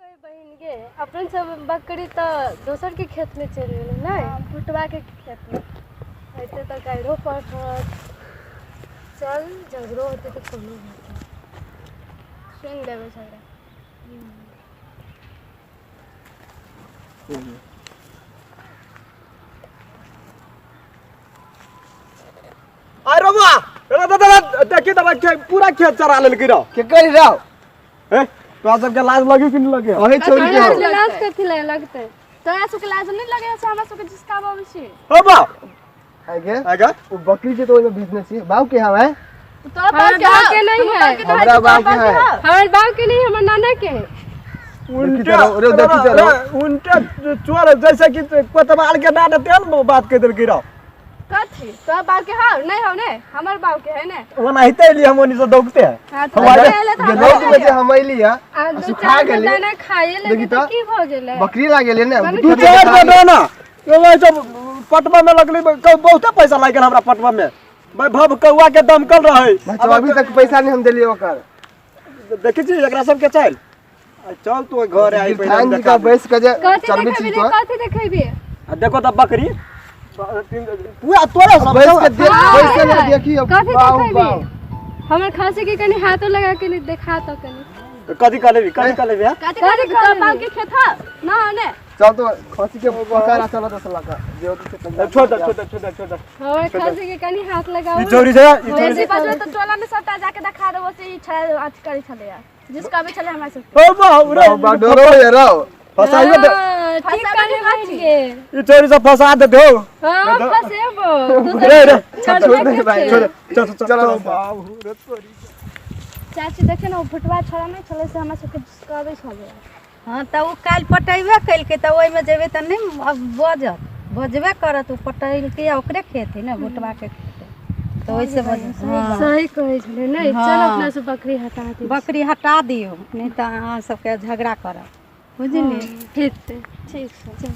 कहे बहिन गे, अपन सब बकरी तऽ दोसर के खेत में चलि गेलै नहि? भुटवा के खेत में। एते तऽ गाइरो पड़त। चल झगड़ो होतै तऽ कोनो बात नहि। सुनि लेबै झगड़ा। अरे बा रे दादा, देखी तऽ पूरा खेत चरा लेलकै रौ। के करी रौ? ए तोरा सबके लाज लगे कि नहीं लगे? अहे छोरी के हमरा सबके लाज कथी लए लगतै? तोरा सबके लाज नहि लगै छै हमरा सबके जिसकाब अबै छी? ओ बा आगे आगे ओ बकरी छै तो ओइमे बिजनेस छै। बाऊ के हवे? तोरा बाप हमर बाप के नहीं है। हमरा बाप के है। हमर बाप के नहीं, हमर नाना के है। उनटे रे देखी चलो। उनटे चोर जैसे कि कोतवाल के डांट तेल बात कह देलकै रौ। कथी तोरा बाप के हौ? नहि हौ ने, हमर बाप के है ने। ओनाहिते एलियै हम ओनी से दौगते हैं। हाँ तो हमारे- पहिले तऽ गेलौ के बजे हम अइली है। आ दू सुखा चारि गो गेलै। दाना खाइए लेबै देखी तऽ तऽ। की भऽ गेलै? बकरी लागेले ने। दू चारि गो दाना ओहि सब पटवा में लगलै, बहुते पैसा लागि गेल हमरा पटवा में। भाई भव कौआ के दमकल रहै। अभी तक पैसा नहीं हम देलियै ओकर। देखै छी एकरा सबके चल चल तू घर आई पहिले हम गिरथान जी देखा का बैस के जे कथी चरबी देखेबी छी रे? तो कथी देखेबी? आ देखो तऽ बकरी पूरा तोरे सब बैस के देख, हाँ, बैस के है। देखी अब। कथी बाऊ देखेबी? बाऊ। हमर खांसी के कनी हाथो लगा के नहीं देखा तो कनी। कथी कह लेबी, कथी कह लेबी? कथी कथी तोरा बाप के खेत हौ ना हौ ने? चल तो खसी के पकड़ा चल तो सला का जे होतै से पैसा। छोड़ दे, छोड़ दे, छोड़ दे, छोड़ दे। हमर खांसी के कनी हाथ लगाओ। ई चोरी छै, ई चोरी बेसी बजबै तऽ टोला में सबटा जाके देखा देबो से ई छलै अथी करै छलैया जिसकाबै छलै हमरा सबके। ओ बाप रे। बाऊ बाऊ डरो ये रौ। फसाइयो दे। हाँ, ठीक फंसाबै कहले नहि बहिन छी। गे। ई चोरी से फंसा दे दो। हाँ फंसेबो। रे रे छोड़ दे भाई, छोड़ दे, चल चल चल। चलो। बाप रे तोरी। चाची देखे ने, ओ भुटवा छोड़ा नहि छलै से हमरा सबके जिसकाबै छलै। हाँ तऽ ओ काल्हि पटेबे केलकै तऽ ओहिमे जेबै तऽ नहि अब बजत, बजबे करत। ओ पटेलकै आ ओकरे खेत है ने, भुटबाके खेत है, तऽ ओहिसँ बज। हाँ सही कहै छलै नहि? चल अपना सब बकरी हटा दी। बकरी हटा दियौ, नहि तऽ अहाँ सबके झगड़ा करब, बुझलियै? ठीक छै। ठीक छै।